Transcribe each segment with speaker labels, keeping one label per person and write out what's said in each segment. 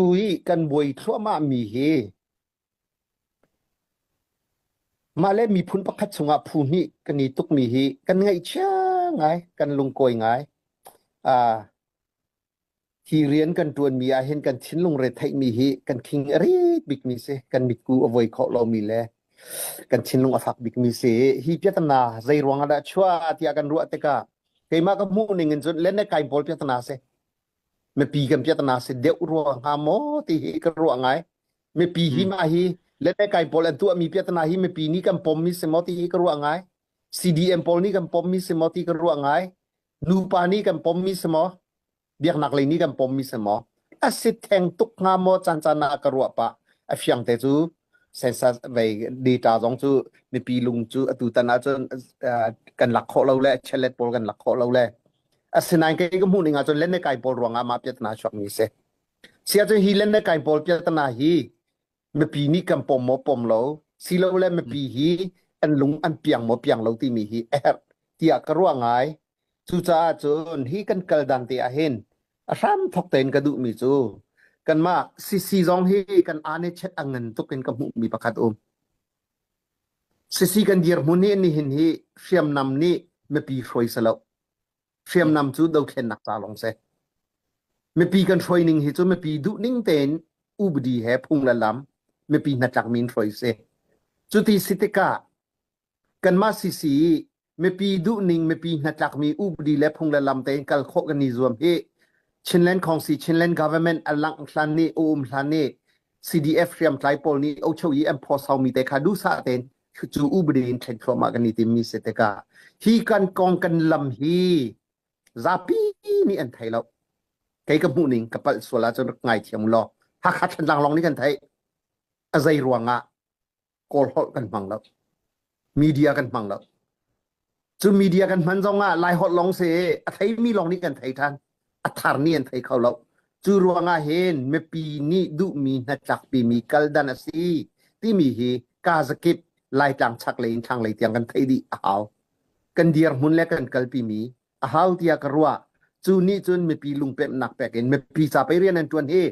Speaker 1: Atu i kan buai thluahmah mi hi mah le miphun pakhat chungah phu hnih kan i tukmi hi kan ngaihchia ngai, kan lungkawi ngai. Ah, hi rian kan ṭuanmi ahhin kan thinlung retheihmi hi kan khing a rit bikmi si, kan mitku a voi khawh lomi le kan thinlung a fak bikmi si. Hi piatana zei ruang ah dah chuah tiah kan ruah tikah keimah ka hmuh ning in cun len le kai pawl piatana si. Mipi kan piatana si deuh rua hnga maw ti hi ka ruah ngai. Mipi hi mah hi len le kai pawl an tuahmi piatana hi mipi nih kan pommi si maw ti hi ka ruah ngai. CDM pawl nih kan pommi si maw ti ka ruah ngai. Nupa nih kan pommi si maw? Biaknak lei nih kan pommi si maw? A si theng tuk hnga maw caan caan ah ka ruah pah. A fiang te cu census vei data zong cu mipi lung cu atu tan ahcun kan lak khawh lo le chalet pawl kan lak khawh lo le asinain kei ka hmuh ning ahcun len le kai pawl ruangah mah piatana chuakmi si. Sia cun hi len le kai pawl piatana hi mipi nih kan pom maw pom lo silole mipi hi an lung an piang maw piang lo timi hi a herh tiah ka ruah ngai. Cucaah cun hi kan kal dan te ah hin a hram thok tein ka duhmi cu kanmah sisi zong hi kan ane chet a ngan tuk in ka hmuhmi pakhat um. Sisi kan dirhmun hi nihin hi hriamnam nih mipi hruai selo. Hriamnam cu dothlennak ca lawng si. Mipi kan hruai ning hi cu mipi duh ning tein upadi he phung le lam mipi hnatlakmi in hruai si. Cuti si tikah kanmah CC mipi duh ning mipi hnatlakmi upadi le phung le lam tein kal khawh kan i zuam hi Chinland Khongsi Chinland Government a langh hlan nih a um hlan nih CDF hriamtlai pawl nih ocho i an phuasaumi te kha duhsah tein cu upadi in thlen thluahmah kan i timmi si tikah hi kan kong kan lam hi zapi nih an thei lo. Kei ka hmuh ning ka palh sual ahcun rak ngaithiam law Hakha Thantlang lawng nih kan theih. A zei ruangah Kawl holh kan hmang lo. Media kan hmang lo. Cu media kan hman zong ah Lai holh lawng si a theimi lawng nih kan thei ṭhan. A thar nih an thei kho lo. Cu ruangah hin mipi nih duhmi hnatlakpimi kaldan a si timi hi kazakip Laitlang chaklei in thlanglei tiang kan theih dih a hau. Kan dirhmun le kan kalpimi a hau tiah ka ruah. Cu nih cun mipi lungpemhnak pek in mipi ca pei rian an ṭuan hi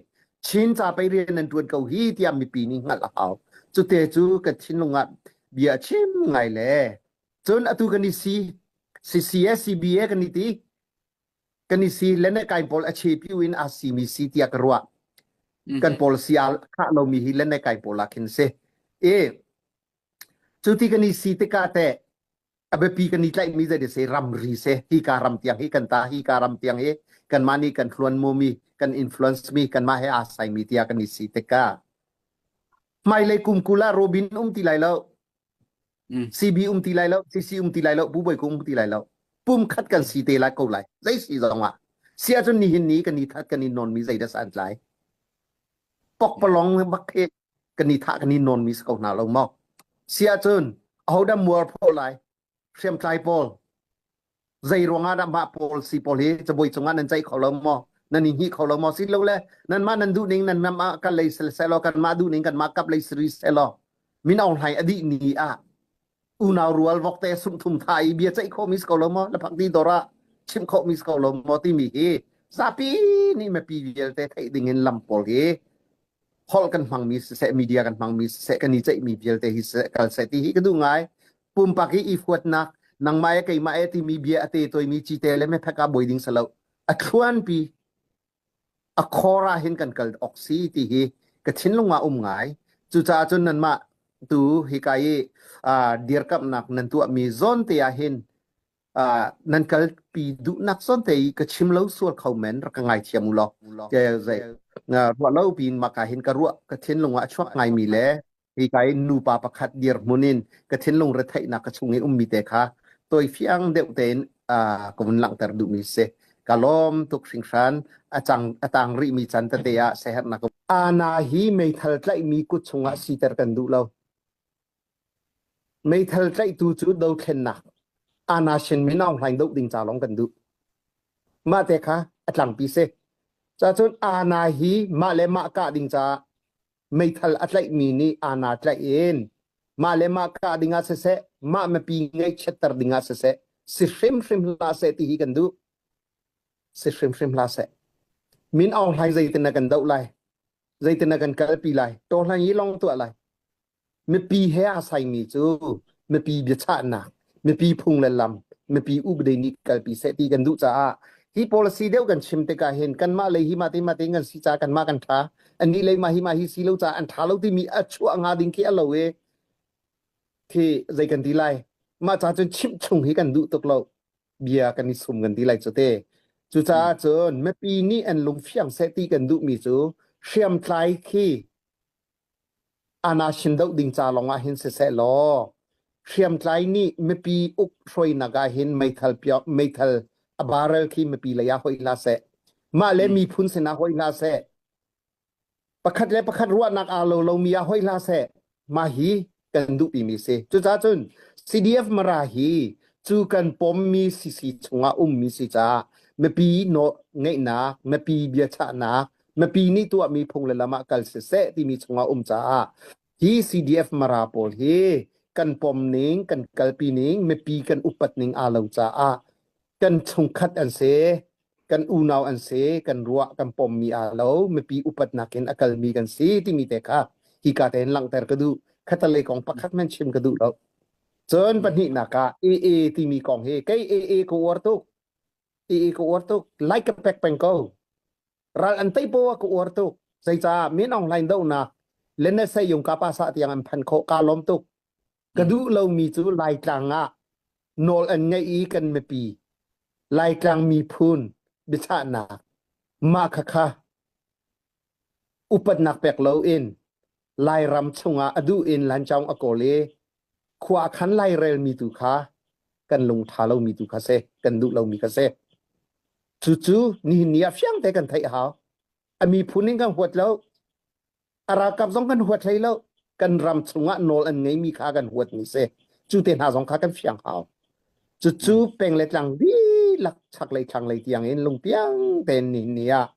Speaker 1: Chin ca pei rian an ṭuan ko hi tiah mipi nih hngalh a hau. Cute cu ka thinlung ah bia chim ngai le cun atu kan i si CCA CBA kan i ti kan i si le ne kai pawl a chepiu in aa simi si tiah ka ruah. Kan policy aa khah lomi hi le ne kai pawl ah khin si. E cu ti kan i si tikah teh a biapi kan i tlaihmi zei se ramri se hi ka ram tiang hi kan ta hi ka ram tiang hi kanmah nih kan hluan mi kan influence mi kanmah he aa saimi tiah kan i si tikah hmailei kum kul ah Robin um ti lai lo CB um ti lai lo CC um ti lai lo Pu Bawi Kung um ti lai lo pum khat kan si te lai ko lai zei si zong ah si ahcun nihin ni kan i that kan i nawn mi zei dah san tlai pokpalong bak he kan i thah kan i nawn mi si ko hna lo maw si ahcun ahodah muar phaw lai hriamtlai pawl zei ruangah dah mah pawl si pawl hi cabuai cungah nan ceih kho lo maw nan i hnih kho lo maw si lo le nanmah nan duh ning nan mah kan lei selaw kanmah duh ning kanmah kap lei siri selaw min aung hlaing a dih ni ah unau rual vokte sumthum tha i bia ceih khawh mi si ko lo maw laphak di dor ah chimh khawh mi si ko lo maw timi hi zapi nih mipi vialte theih ding in lam pawl hi holh kan hmangmi siseh media kan hmangmi siseh kan i ceihmi vialte hi siseh kal seh ti hi ka duh ngai pumpak i i fuatnak nangmah e keimah e timi bia a te toimi cite le mephek ah boi ding salo a thluanpi a khor ah hin kan kal awk si ti hi ka thinlung ah um ngai cucaah cun nanmah tu hika i dirkamhnak nan tuahmi zawn te ah hin nan kalpi duhnak zawn te i ka chim lo sual kho men rak ka ngaithiam u law zei ruah lo piin maka hin ka ruah ka thinlung ah a chuak ngaimi le hika in nupa pakhat dirhmun in ka thinlung retheihnak ka chung i ummi te kha tawifiang deuh tein ka vun langhter duhmi si. Ka lawm tuk hringhran. A cang a tang rihmi can tete ah sehernak Ana hi meithal tlaihmi kut chungah siter kan duh lo. Meithal tlaihtu cu dothlennak Ana Shin Min Aung Hlaing doh ding ca lawng kan duh. Mah te kha a tlangpi si. Cacun Ana hi mah le mah kah ding caah meithal a tlaihmi nih ana tlaih in mah le mah kah dingah siseh mah mipi ngaihchiatter dingah siseh si hrimhrim hlah seh ti hi kan duh si hrimhrim hlah seh Min Aung Hlaing zeitin na kan doh lai. Zeitin na kan kalpi lai? Tawhlan yi long tuah lai. Mipi he aa saimi cu mipi biachahnak, mipi phung le lam, mipi upadi nih kalpi seh ti kan duh caah hi policy deuh kan chim tikah hin kanmah lei hi mah te mah te kan si caah kanmah kan ṭha, annih lei mah hi mah hi si lo caah an ṭha lo timi a chuah hnga ding khi a lo i khi zei kan ti lai mah ca cun chimh chung hi kan duh tuk lo bia kan i sum kan ti lai cu te cucaah cun mipi nih an lung fiang seh ti kan duhmi cu hriamtlai khi anashin doh ding ca lawng ah hin siseh law hriamtlai nih mipi uk hruainak ah hin meithal piak meithal a barrel khi mipi lei ah hoih hlah seh mah le miphun sinah hoih hlah seh Pakhat le pakhat ruahnak aa lo lomi ah hoi hlah seh, mah hi kan duhpimi si. Cucaah cun CDF Mara hi cu kan pommi CC chungah ummi si caah mipi nawl ngeihnak, mipi biachahnak, mipi nih tuahmi phung le lam ah kal siseh timi chungah um caah hi CDF Mara pawl hi kan pom ning, kan kalpi ning, mipi kan upat ning aa lo caah kan chungkhat an si. Kan unau an si, kan ruah, kan pommi aa lo, mipi upatnak in a kalmi kan si timi te kha hika tein langhter ka duh. Khatalei kong pakhat hmanh chim ka duh lo. Cun pahnihnak ah AA timi kong hi kei AA ka uar tuk. AA ka uar tuk. Like ka pek peng ko. Ral an tei po ka uar tuk. Zeicah Min Aung Hlaing dohnak le na sayung ka pa sa tiang an phan khawh ka lawm tuk. Ka duh lomi cu Laitlang ah nawl an ngeih i kan mipi Laitlang miphun biachahnak mah khakha upatnak pek loin Lairam chungah a duh in lancaung a kawl i khua a khan lairelmi tu kha kan lung ṭha lomi tu kha si, kan duh lomi kha si. Cucu nihin ni ah fiang te kan theih a hau. A miphun in kan huat lo. A ralkap zong kan huat hlei lo. Kan ram chungah nawl an ngeimi kha kan huatmi si. Cu te hna zong kha kan fiang hau. Cucu peng le tlang dihlak chaklei thlanglei tiang in lungpiang tein nihin ni ah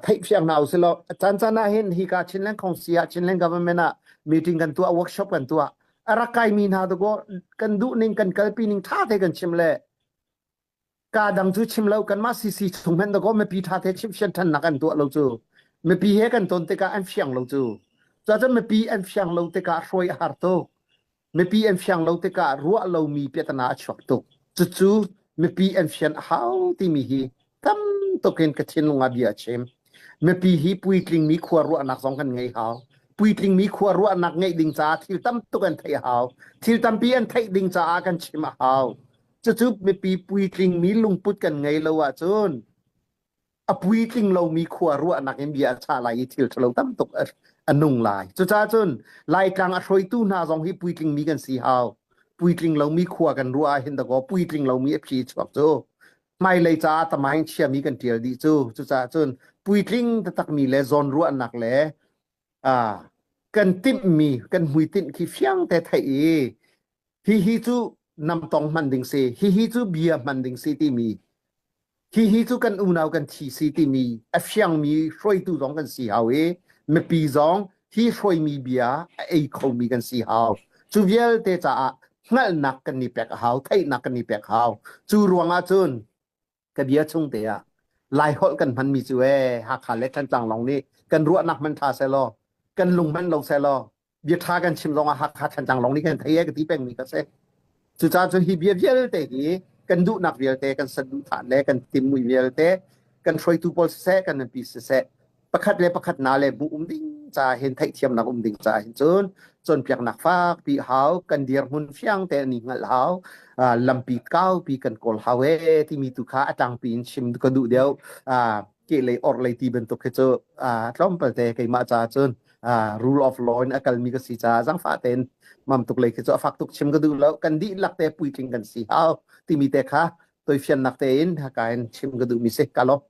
Speaker 1: theih fiang hna usilaw caan caan ah hin hika Chinland Kongsi ah Chinland government ah meeting kan tuah workshop kan tuah a rak kaimi hna dakaw kan duh ning kan kalpi ning ṭha te kan chim le Ka dang cu chim lo kanmah CC chung hmanh dakaw mipi ṭha te chimhfian ṭhannak an tuah lo cu. Mipi he kan ton tikah an fiang lo cu. Cuahcun mipi an fiang lo tikah hruai a har tuk. Mipi an fiang lo tikah ruah lomi piahtana a chuak tuk. Cucu mipi an fian a hau timi hi tam tuk in ka thinlung ah bia a chim. Mipi hi puitlingmi khua ruahnak zong kan ngei hau. Puitlingmi khua ruahnak ngeih ding caah thil tam tuk an theih a hau. Thil tampi an theih ding caah kan chim a hau. Cucu mipi puitlingmi lungput kan ngei lo ahcun a puitling lomi khua ruahnak in bia a chah lai i thil ṭhalo tam tuk a nung lai. Cucaah cun Laitlang a hruaitu hna zong hi puitlingmi kan si hau. Puitling lomi khua kan ruah ah hin dakaw puitling lomi a phi chuak cu hmailei caah tamaing chiami kan ṭial dih cu. Cucaah cun puitling taktakmi le zawnruahnak le ah kan timhmi kan hmuitinh khi fiang te theih i hihi cu namtong hman ding si hihi cu bia hman ding si timi hihi cu kan unau kan thi si timi a fiangmi hruaitu zong kan si hau i mipi zong hi hruaimi bia a ei khomi kan si hau cu vialte caah hngalhnak kan i pek a hau theihnak kan i pek hau cu ruangah cun ka bia chung te ah Laiholh kan hmanmi cu ee Hakha le Thantlang lawng nih kan ruahnak hman ṭha seh law kan lung hman lo seh law bia ṭha kan chim zongah Hakha Thantlang lawng nih kan thei ee ka ti pengmi ka si. Cucaah cun hi bia vialte hi kan duhnak vialte kan saduhthah le kan timmui vialte kan hruaitu pawl siseh kan mipi siseh pakhat le pakhat na le bu um ding caah hin theihthiamnak um ding caah hin cun cawnpiaknak fakpi hau kan dirhmun fiang te an i hngalh hau lampi kaupi kan kawl hau e timi tu kha a tlangpi in chim ka duh deuh kehlei orhlei ti bantuk hi cu tlawmpal te keimah caah cun rule of law in a kalmi ka si caah zangfah tein mam tuk lei khi cu a fak tuk chim ka duh lo kan dihlak te puitling kan si hau timi te kha toifiannak tein haka in chim ka duhmi si ka lawm.